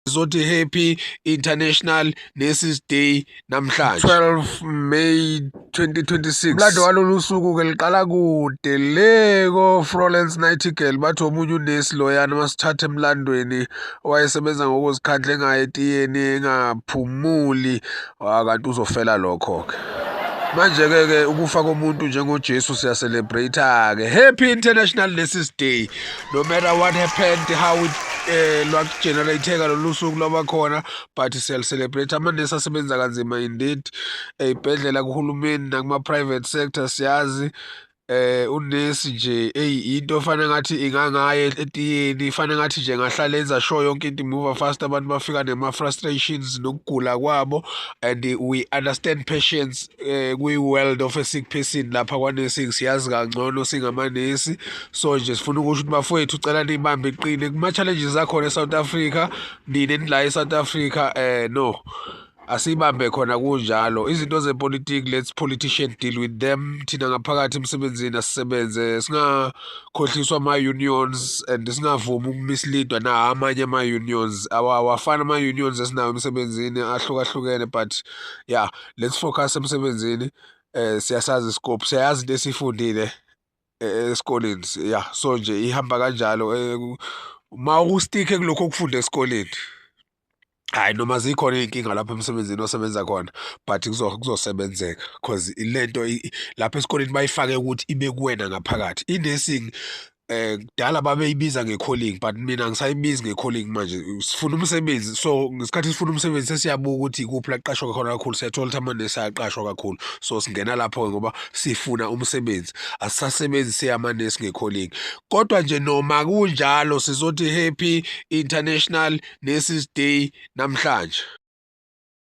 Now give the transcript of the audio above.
Sizothi Happy International Nurses Day namhlanje, 12 May 2026. Umlando walolu suku-ke liqala kude le ko-Florence Nightingale. Bathi omunye unesi loyana, masithatha emlandweni, owayesebenza ngokuzikhandla, engayi etiyeni, engaphumuli, kanti uzofela lokho-ke. Manje-ke ke ukufa komuntu njengoJesu siya-celebrate-ke. Happy International Nurses Day, no matter what happened, how it lwaku-generate-eka lolu suku lwabakhona, but siyali-celebrate. Amanesi asebenza kanzima indeed ey'bhedlela, kuhulumeni nakuma-private sector. Siyazi unesi nje, eyi, into ofana ngathi ingangaye etiyeni, ifana ngathi nje ngahlala enza sure yonke into i-move fast. Abantu bafika nema-frustrations nokugula kwabo, and we understand patients kwi-world of a sick person. Lapha kwa-nursing siyazi kangcono singamanesi. So nje sifuna ukusho ukuthi, bafowethu, cela niyibambe iqine kuma-challenges akhona e-South Africa. Nina enila e-South Africa, no, asiyibambe khona kunjalo. Izinto zepolitiki, let's politician deal with them. Thina ngaphakathi emsebenzini asisebenze, singakhohliswa ama-unions and singavumi uku-mislead-wa na amanye ama-unions. Awafani ama-unions esinawo emsebenzini, ahlukahlukene, but yeah, let's focus emsebenzini. Siyasazi i-scope, siyayazi into esiyifundile esikoleni. Yeah, so nje ihamba kanjalo. Ma u-stick-e kulokhu okufunda esikoleni, hhayi, noma zikhona iy'nkinga lapho emsebenzini osebenza khona, but kuzosebenzeka, 'cause lento lapha esikoleni bayifake ukuthi ibe kuwena ngaphakathi. I-nursing kudala babeyibiza nge-calling, but mina angisayibizi nge-calling manje. Sifuna umsebenzi, so ngesikhathi sifuna umsebenzi sesiyabuka ukuthi ikuphi la kuqashwa khona kakhulu. Siyathola ukuthi amanesi ayaqashwa kakhulu, so singena lapho-ke ngoba sifuna umsebenzi. Asisasebenzi siyamanesi nge-calling. Kodwa nje noma kunjalo, sizothi Happy International Nurses Day namhlanje.